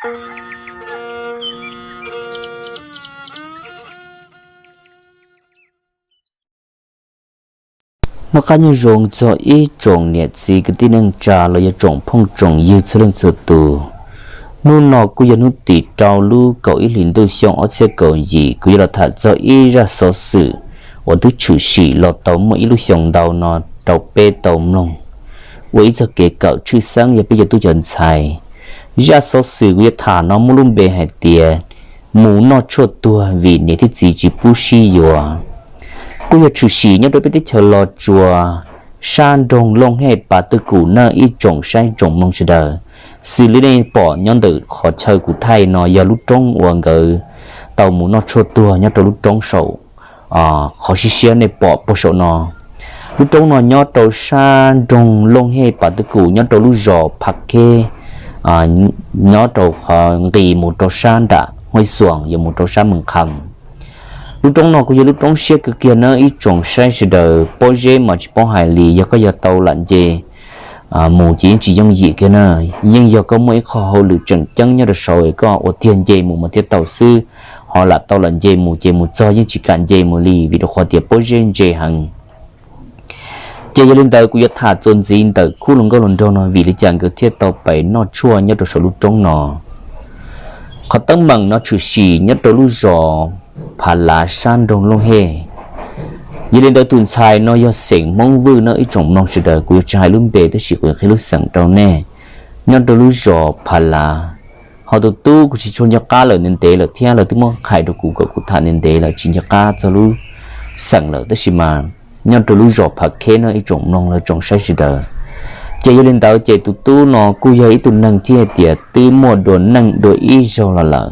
Noj qab nyob zoo txog ib tsoom niam txiv kwv tij neej tsa los yog tsoom phooj tsoom ywg txhua leej txhua tus. Hnub no kuj yog hnub tim rau lub kaum ib hlis ntuj xyoo ob txhiab kaum yim, kuv yuav los tham txog ib zaj xov xwm uas twb tshwm sim los tau muaj ib lub xyoo ntau no rau peb tau mloog ua ib txoj kev kawm tshwj xeeb yog peb cov tub cov ntxhais. Zaj xov xwm kuv yuav tham no muaj lub npe hais tias mus noj tshuaj tuag vim niam thiab txiv tsis pub sib yuav. Kuj yog tshwm sim nyob rau peb teb chaws Los Tsuas, sab nroog Looj Hej Pas Twj Kum na ib tsoom saib tsoom mloog sawv daws. Xws li nej pom nyob ntawm qhov chaw kuv thaij no yog lub roob uas nkawd tau mus noj tshuaj tuag nyob rau lub roob saum qhov siab siab nej pom puag saum no. Lub roob no nyob rau sab nroog Looj Hej Pas Twj Kum nyob rau lub zos Phav Kheb, nyob rau qhov nqis mus rau sab nram Huaib Xuas yuav mus rau sab Mees Kham. Lub roob no kuj yog lub roob siab kawg kiag na ib tsoom saib sawv daws, pob zeb mas tsis paub hais li, yog koj yog tau lam nce mus ces yeej tsis yooj yim kiag na. Yeej yog koj muaj ib qho hauj lwm tseem ceeb nyob rau saud es koj ua tiag nce mus mas thiaj tau xwb, ho lam tau lam nce mus ces mus txog yeej tsis kam nce mus li vim rau qhov tias pob zeb ntse heev. Ces yog li ntawd kuv yuav tham txuas ntxiv ntawm khub hluas nkauj hluas nraug no vim li cas nkawd thiaj tau pais noj tshuaj nyob rau saum lub roob no. Qhov teeb meem no tshwm sim nyob rau lub zos Phav Lav sab nroog Looj Hej. Yog li ntawd tus ntxhais no yog xeem Hmoob Vwj na ib tsoom mloog sawv daws, kuv yuav tsis hais lub npe tab sis kuv qhia lub xeem rau nej. Nyob rau lub zos Phav Lav, ho tus tub kuj tsis tshua nco qab lawm, ntev ntev lawm thiab lawv twb muab qhais rau kuv kom kuv tham ntev ntev lawm tsis nco qab txog lub xeem lawm tab sis mas nyob rau lub zos Phav Kheb no ib tsoom mloog lawv tsoom saib sawv daws. Ces yog li ntawd ces tus tub no kuj yog ib tug neeg thiaj hais tias twb muaj dua neej dua ib zaug los lawm,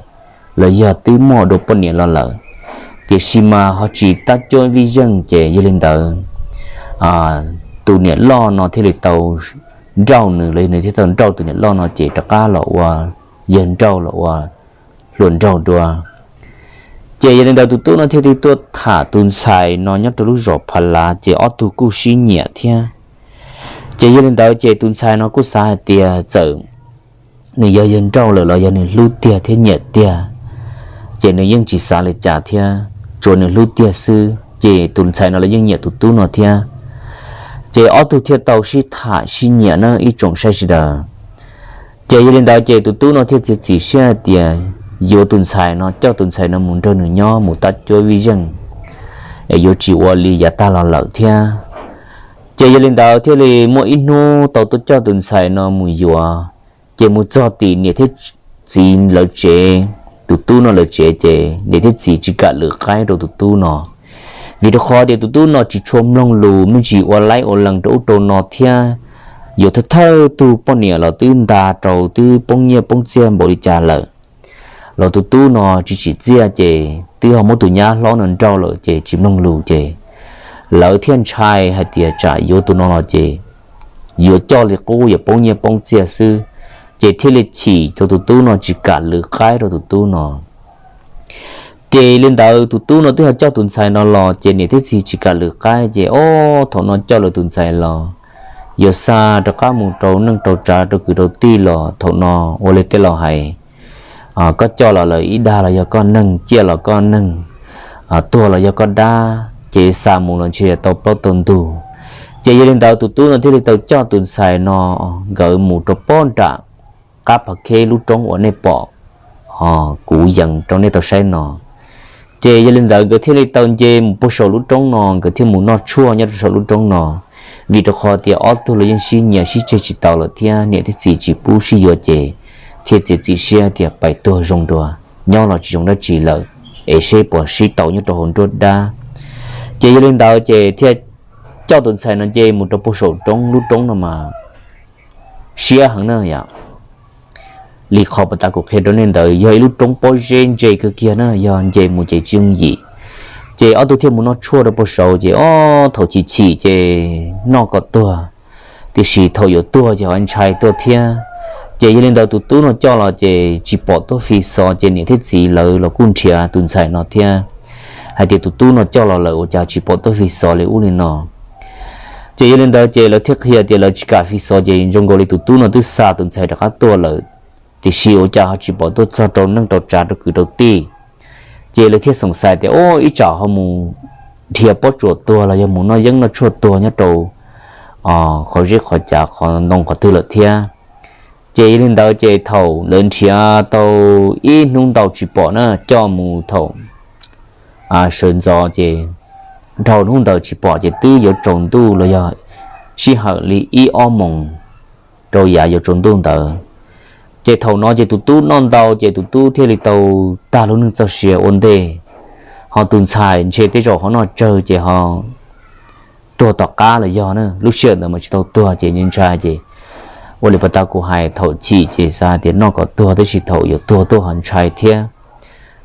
los yog twb muaj dua poj niam los lawm, tiam sis mas ho tsis tab cuab vij zeej ces yog li ntawd tus niam loj no thiaj li tau nrauj nws los yog nws thiaj tau nrauj tus niam loj no ces rov qab los ua yawg nrauj los ua hluas nraug dua. Ces yog li ntawd tus tub no thiaj li tuaj tham tus ntxhais no nyob rau lub zos Phav Lav ces ob tug kuj sib nyiam thiab. Ces yog li ntawd ces tus ntxhais no kuj xav hais tias txawm nws yog yawg nrauj lawm los yog nws hlub tiag thiab nyiam tiag, ces nws yeej tsis xav li cas thiab, tsuas nws hlub tiag xwb ces tus ntxhais no los yeej nyiam tus tub no thiab. Ces ob tug thiaj tau sib tham sib nyiam na ib tsoom saib sawv daws. Ces yog li ntawd ces tus tub no thiaj txiav txim siab hais tias yuav tus ntxhais no, coj tus ntxhais no mus nrog nws nyob mus tab cuab vij zeej, es yuav tsis ua li yav tag los lawm thiab. Ces yog li ntawd thiaj li muaj ib hnub tau tuaj coj tus ntxhais no mus yuav. Ces mus txog tim niam thiab txiv lawv tsev, tus tub no lawv tsev ces niam thiab txiv tsis kam lwm qaib rau tus tub no, vim rau qhov tias tus tub no tsis tshua mloog lus, me ntsis ua laib ua lees rau ub rau no thiab. Yuav thawj thawj tug poj niam los twb nta rau twb poob nyiaj poob txiaj npaum li cas lawm, los tus tub no tsis tsim txiaj ces twb ho muab tus nyab hlob no nrauj lawm ces tsis mloog lus ces lawv thiaj ntshai hais tias tsam yuav tus no los ces yuav coj li qub yuav poob nyiaj poob txiaj xwb, ces thiaj li chim rau tus tub no tsis kam lwm qaib rau tus tub no. Ces li ntawd tus tub no twb ho coj tus ntxhais no los ces niam thiab txiv tsis kam lwm qaib ces ob thaum no coj lawv tus ntxhais los yuav xa rov qab mus rau neej rau tsav rau kwv rau tij los thaum no ua li tej laus hais, koj coj los lawm ib dag los yog koj neeg, ciaj los koj neeg, tuag los yog koj dab, ces xa mus los ntshe tau plaub tau ntug. Ces yog li ntawd tus tub no thiaj li tau coj tus ntxhais no nkawd mus rau pob nram qab Phav Kheb lub roob uas nej pom kuv yees rau nej tau saib no. Ces yog li ntawd nkawd thiaj li tau nce mus puag saum lub roob no, nkawd thiaj mus noj tshuaj nyob rau saum lub roob no. Vim rau qhov tias ob tug los yeej sib nyiam sib tseg tsis tau lawm thiab niam thiab txiv tsis pub sib yuav ces thiaj txiav txim siab tias pais tuag zoo dua, nyob los tsis zoo dab tsi lawm, es seb puas sib tau nyob rau hauv nruab dab. Ces yog li ntawd ces thiaj coj tus ntxhais no nce mus rau puag saum roob, lub roob no mas siab heev na yom. Li qhov pas tas kuv qhia rau nej ntawd yog ib lub roob pob zeb ntse kawg kiag na, yog nce mus ces tsis yooj yim. Ces ob tug thiaj mus noj tshuaj rau puag saud ces ob thaum chim chim ces noj kom tuag, tiam sis thaum yuav tuag ces ho ntshai tuaj thiab. Ces yog li ntawd tus tub no coj los ces tsis pom tuaj fi xov ces niam thiab txiv lawv los kuj nrhiav tus ntxhais no thiab, hais tias tus tub no coj los lawm ua cas tsis pom tuaj fi xov li ub li no. Ces yog li ntawd ces lawv thiaj qhia tias lawv tsis kam fi xov ces zoo nkaus li tus tub no twb xa tus ntxhais rov qab tuaj lawm, tiam sis ua cas ho tsis pom tuaj txog rau neej rau tsav rau kwv rau tij. Ces lawv thiaj xoom xaiv tias, o, ib tsam ho mus nrhiav pob tsuas tuag los yog mus noj yeeb noj tshuaj tuag nyob rau qhov zeb qhov cav qhov ntoo qhov twg lawm thiab. Ces yog li ntawd ces thaum lawv nrhiav tau ib hnub ntau tsis pom na, coj mus thaum sawv ntxov ces dhau hnub ntawd tsis pom ces twb yuav tsaus ntuj los yog sij hawm li ib ob moos rau yav yuav tsaus ntuj ntawd. Ces thaum no ces tus tub noj ntau ces tus tub thiaj li tau tag lub neej txoj sia ua ntej, ho tus ntxhais ntshe tej zaum ho noj tsawg ces ho tuag tom qab los yog na, lub sij hawm ntawd mas tsis tau tuag ces ntshai ces ua li pas tau kuv hais thaum chim ces xav hais tias noj kom tuag tab sis thaum yuav tuag tuaj ho ntshai thiab.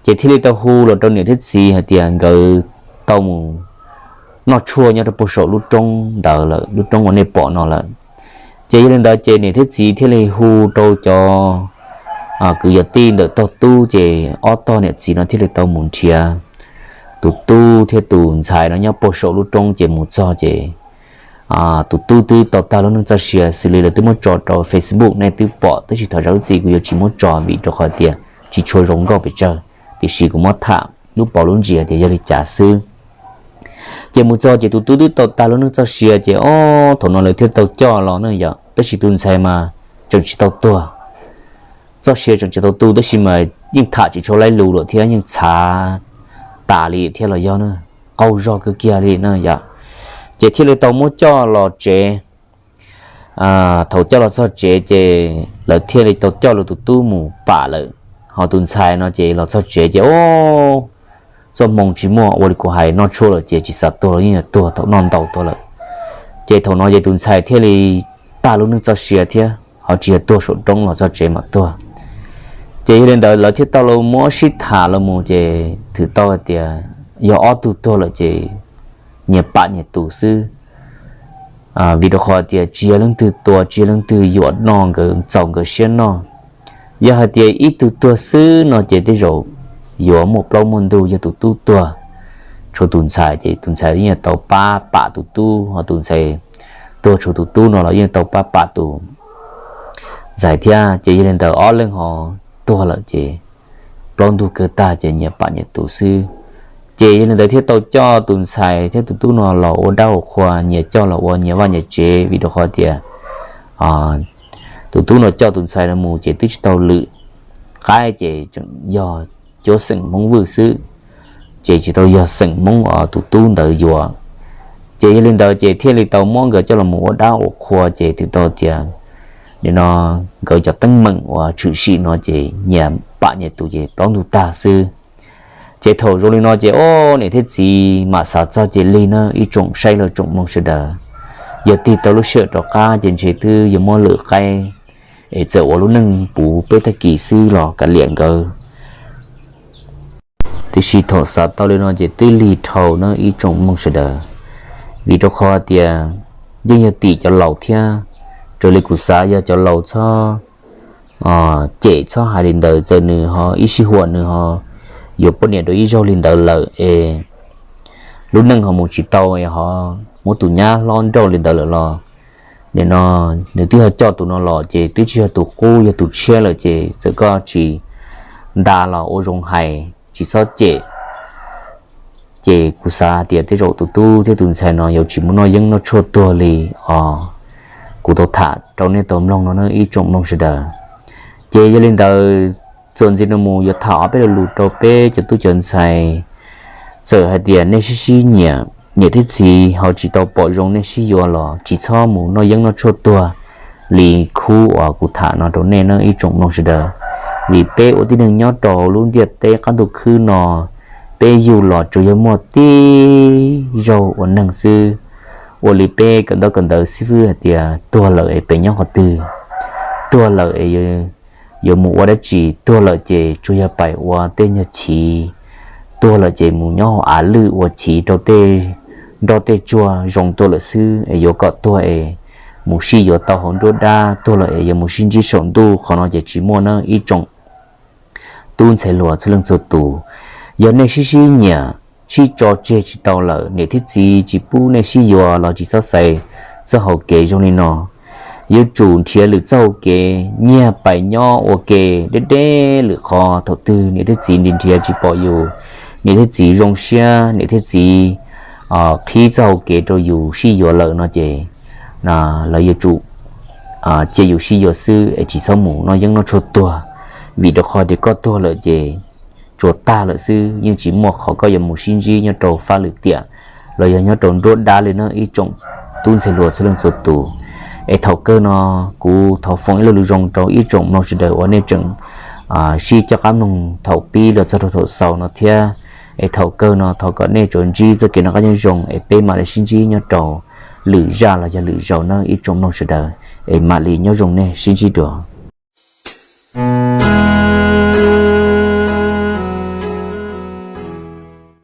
Ces thiaj li tau hu los rau niam thiab txiv hais tias nkawd tau mus noj tshuaj nyob rau puag saum lub roob ntawd lawm, lub roob uas nej pom no lawm. Ces yog li ntawd ces niam thiab txiv thiaj li hu rau cov kwv yog tij ntawm tog tub ces ob tog niam txiv no thiaj li tau mus nrhiav tus tub thiab tus ntxhais no nyob puag saum lub roob ces mus txog ces tus tub twb tau tag lub neej txoj sia xws li lawv twb muab tso rau Facebook nej twb pom, tab sis thov zam lub txim kuv yuav tsis muab tso vim rau qhov tias tsis tshua zoo nkauj pes tsawg, tiam sis kuv muab tham lub paus lub ntsis tias yog li cas xwb. Ces mus txog ces tus tub twb tau tag lub neej txoj sia ces ob thaum no lawv thiaj tau coj los na yom, tab sis tus ntxhais mas tseem tsis tau tuag, txoj sia tseem tsis tau tu tab sis mas yeej tham tsis tshua laib lus lawm thiab yeej txhav tas li thiab los yog na, qaug zog kawg kiag li na yom. Ces thiaj li tau muab coj los tsev. Thaum coj los txog tsev ces lawv thiaj li tau coj lawv tus tub mus pam lawm, ho tus ntxhais no ces los txog tsev ces o, txoj hmoo tsis muaj, ua li kuv hais noj tshuaj lawm ces tsis xav tuag los yeej yuav tuag thaum noj ntau tuaj lawm. Ces thaum no ces tus ntxhais thiaj li tag lub neej txoj sia thiab ho tsis yog tuag saum roob los txog tsev mam tuag. Ces yog li ntawd lawv thiaj tau los muab sib tham los mus ces thwm tau hais tias yog ob tug tuag lawm ces nyias pam nyias tus xwb. Vim rau qhov tias tsis yog leej twg tua tsis yog leej twg yuam noj nkawd txaus nkawd siab noj. Yog hais tias ib tug tuag xwb no ces tej zaum yuav muaj plaub muaj ntug yog tus tub tuag tshuav tus ntxhais ces tus ntxhais yeej tau pab pam tus tub, ho tus ntxhais tuag tshuav tus tub no los yeej tau pab pam tus ntxhais thiab. Ces yog li ntawd ob leeg ho tuag lawm ces plaub ntug kawg tag ces nyias pam nyias tus xwb. Ces yog li ntawd thiaj tau coj tus ntxhais thiab tus tub no los ua dab ua qhua, nyias coj los ua nyias vaj nyias tsev vim rau qhov tias tus tub no coj tus ntxhais no mus ces twb tsis tau lwm qaib ces tseem yog cuab xeem Hmoob Vwj xwb, ces tsis tau yog xeem Hmoob tus tub ntawd yuav. Ces yog li ntawd ces thiaj li tau muab nkawd coj los mus ua dab ua qhua ces twb tau tias nim no nkawd cov teeb meem uas tshwm sim no ces nyias pam nyias tus ces plaub ntug tag xwb. Ces thaum zoo li no ces o, niam thiab txiv mam xav txog ces lig na ib tsoom saib los tsoom mloog sawv daws. Yog tig tau lub sij hawm rov qab ces ntshe twb yuav muab lwm qaib es txawm ua lub neej puv peb tag kis xwb los kav liam nkawd. Tiam sis thaum xav tau li no ces twb lig dhau na ib tsoom mloog sawv daws, vim rau qhov tias yeej yog tim cov laus thiab. Raws li kuv xav yog cov laus txhob cem txhob hais li ntawd, txawm nws ho ib sij huam nws ho yuav poj niam rau ib zaug li ntawd lawm es lub neej ho mus tsis tau es ho muab tus nyab hlob nrauj li ntawd lawm los nim no nws twb ho coj tus no los ces twb tsis yog tus qub yog tus tshiab lawm ces txawm koj tsis nta los ua zoo hais tsis txhob cem. Ces kuv xav tias tej zaum tus tub thiab tus ntxhais no yuav tsis mus noj yeeb noj tshuaj tuag li os. Kuv tau tham rau nej tau mloog no na ib tsoom mloog sawv daws. Ces yog li ntawd, txuas ntxiv no mus yuav tham ob peb lo lus rau peb cov tub cov ntxhais. Txawm hais tias nej sib sib nyiam, niam thiab txiv ho tsis tau pom zoo nej sib yuav los tsis txhob mus noj yeeb noj tshuaj tuag li khub uas kuv tham no rau nej na ib tsoom mloog sawv daws. Vim peb ua tib neeg nyob rau lub ntiaj teb qab ntuj khwb no, peb yug los tsuas yog muaj tib zaug ua neeg xwb. Ua li peb kawm ntaub kawm ntawv xib fwb hais tias tuag lawm es pem nyob qhov twg, tuag lawm es yuav mus ua dab tsi, tuag lawm ces tsuas yog pais ua tej nyuag chiv, tuag lawm ces mus nyob hauv av lwj ua chiv rau tej nroj tej tsuag zoo tuag lawm xwb es yuav kom tuag es mus sib yuav tau hauv nruab dab, tuag lawm es yuav mus sib ntsib saum ntuj, qhov no ces tsis muaj na ib tsoom tub ntxhais hluas txhua leej txhua tus. Yog nej sib sib nyiam, sib tso tseg tsis tau lawm, niam thiab txiv tsis pub nej sib yuav los tsis txhob xaiv txoj hauv kev zoo li no. yuav tsum nrhiav lwm txoj hau kev nyiag pais nyob ua ke deb deb lwm qhov. Thaum twg niam thiab txiv nrhiav tsis pom yus, niam thiab txiv zoo siab, niam thiab txiv qhib txoj hau kev rau yus sib yuav lawm no ces lawv yuav tsum cia yus sib yuav xwb es tsis txhob mus noj yeeb noj tshuaj tuag, vim rau qhov tias koj tuag lawm ces tsuas tag lawm xwb, yeej tsis muaj qhov koj yuav mus sib ntsib nyob rau fab lwm tiam los yog nyob rau nruab dab li na ib tsoom tub ntxhais hluas txhua leej txhua tus. Es thaum kawg no kuv thov foom ib lo lus zoo rau ib tsoom mloog sawv daws uas nej tseem sib coj qab mloog thaum pib los txog rau thaum xaus no thiab. Es thaum kawg no thov kom nej tsuas ntsib txoj kev noj qab nyob zoo es peb mam li sib ntsib nyob rau lwm zaj los yog lwm zaus na ib tsoom mloog sawv daws. Es mam li nyob zoo nej sib ntsib dua.